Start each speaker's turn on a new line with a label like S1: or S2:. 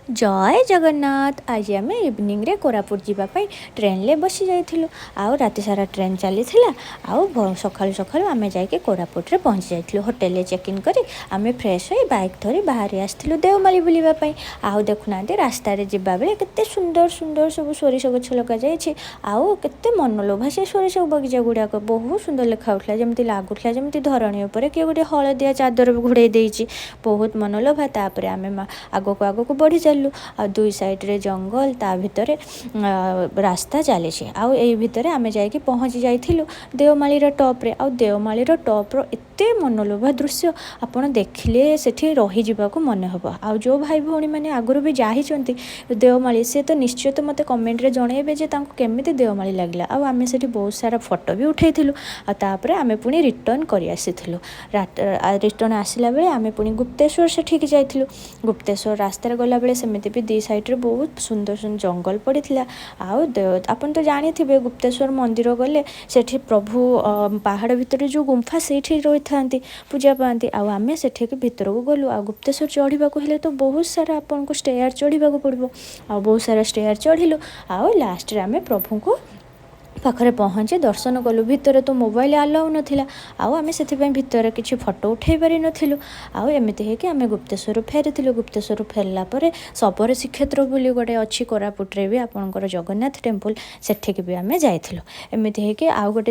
S1: ଜୟ ଜଗନ୍ନାଥ। ଆଜି ଆମେ ଇଭିନିଂରେ କୋରାପୁଟ ଯିବା ପାଇଁ ଟ୍ରେନରେ ବସି ଯାଇଥିଲୁ। ଆଉ ରାତି ସାରା ଟ୍ରେନ୍ ଚାଲିଥିଲା ଆଉ ସକାଳୁ ସକାଳୁ ଆମେ ଯାଇକି କୋରାପୁଟରେ ପହଞ୍ଚି ଯାଇଥିଲୁ। ହୋଟେଲରେ ଚେକ୍ ଇନ୍ କରି ଆମେ ଫ୍ରେଶ୍ ହୋଇ ବାଇକ୍ ଧରି ବାହାରି ଆସିଥିଲୁ ଦେଓମାଳି ବୁଲିବା ପାଇଁ। ଆଉ ଦେଖୁନାହାନ୍ତି, ରାସ୍ତାରେ ଯିବାବେଳେ କେତେ ସୁନ୍ଦର ସୁନ୍ଦର ସବୁ ସୋରିଷ ଗଛ ଲଗାଯାଇଛି ଆଉ କେତେ ମନଲୋଭା ସେ ସୋରିଷ ବଗିଚା ଗୁଡ଼ାକ। ବହୁତ ସୁନ୍ଦର ଲେଖାଉଥିଲା, ଯେମିତି ଲାଗୁଥିଲା ଯେମିତି ଧରଣୀ ଉପରେ କିଏ ଗୋଟେ ହଳଦିଆ ଚାଦର ଘୋଡ଼େଇ ଦେଇଛି। ବହୁତ ମନଲୋଭା। ତାପରେ ଆମେ ଆଗକୁ ଆଗକୁ ବଢ଼ି ଚାଲିଲୁ ଆଉ ଦୁଇ ସାଇଡ଼ରେ ଜଙ୍ଗଲ, ତା ଭିତରେ ରାସ୍ତା ଚାଲିଛି। ଆଉ ଏଇ ଭିତରେ ଆମେ ଯାଇକି ପହଞ୍ଚି ଯାଇଥିଲୁ ଦେଓମାଳିର ଟପ୍ରେ। ଆଉ ଦେଓମାଳିର ଟପ୍ର ଏତେ ମନଲୋଭା ଦୃଶ୍ୟ, ଆପଣ ଦେଖିଲେ ସେଠି ରହିଯିବାକୁ ମନେ ହେବ। ଆଉ ଯେଉଁ ଭାଇ ଭଉଣୀମାନେ ଆଗରୁ ବି ଯାଇଛନ୍ତି ଦେଓମାଳି, ସେ ତ ନିଶ୍ଚୟ ତ ମୋତେ କମେଣ୍ଟରେ ଜଣେଇବେ ଯେ ତାଙ୍କୁ କେମିତି ଦେଓମାଳି ଲାଗିଲା। ଆଉ ଆମେ ସେଠି ବହୁତ ସାରା ଫଟୋ ବି ଉଠେଇଥିଲୁ। ଆଉ ତାପରେ ଆମେ ପୁଣି ରିଟର୍ଣ୍ଣ କରି ଆସିଥିଲୁ। ରିଟର୍ଣ୍ଣ ଆସିଲା ବେଳେ ଆମେ ପୁଣି ଗୁପ୍ତେଶ୍ୱର ସେଠିକି ଯାଇଥିଲୁ। ଗୁପ୍ତେଶ୍ୱର ରାସ୍ତାରେ ଗଲାବେଳେ ସେମିତି ବି ଦୁଇ ସାଇଡ଼ରେ ବହୁତ ସୁନ୍ଦର ସୁନ୍ଦର ଜଙ୍ଗଲ ପଡ଼ିଥିଲା। ଆଉ ଆପଣ ତ ଜାଣିଥିବେ, ଗୁପ୍ତେଶ୍ୱର ମନ୍ଦିର ଗଲେ ସେଠି ପ୍ରଭୁ ପାହାଡ଼ ଭିତରେ ଯେଉଁ ଗୁମ୍ଫା, ସେଇଠି ରହିଥାନ୍ତି, ପୂଜା ପାଆନ୍ତି। ଆଉ ଆମେ ସେଠିକି ଭିତରକୁ ଗଲୁ। ଆଉ ଗୁପ୍ତେଶ୍ୱର ଚଢ଼ିବାକୁ ହେଲେ ତ ବହୁତ ସାରା ଆପଣଙ୍କୁ ଷ୍ଟେୟାର ଚଢ଼ିବାକୁ ପଡ଼ିବ। ଆଉ ବହୁତ ସାରା ଷ୍ଟେୟାର ଚଢ଼ିଲୁ ଆଉ ଲାଷ୍ଟରେ ଆମେ ପ୍ରଭୁଙ୍କୁ ପାଖରେ ପହଞ୍ଚି ଦର୍ଶନ କଲୁ। ଭିତରେ ତ ମୋବାଇଲ ଆଲାଉ ନଥିଲା ଆଉ ଆମେ ସେଥିପାଇଁ ଭିତରେ କିଛି ଫଟୋ ଉଠାଇ ପାରିନଥିଲୁ। ଆଉ ଏମିତି ହେଇକି ଆମେ ଗୁପ୍ତେଶ୍ୱରରୁ ଫେରିଥିଲୁ। ଗୁପ୍ତେଶ୍ୱରରୁ ଫେରିଲା ପରେ ଶବର ଶ୍ରୀକ୍ଷେତ୍ର ବୋଲି ଗୋଟେ ଅଛି କୋରାପୁଟରେ ବି ଆପଣଙ୍କର ଜଗନ୍ନାଥ ଟେମ୍ପଲ୍, ସେଠିକି ବି ଆମେ ଯାଇଥିଲୁ। ଏମିତି ହେଇକି ଆଉ ଗୋଟେ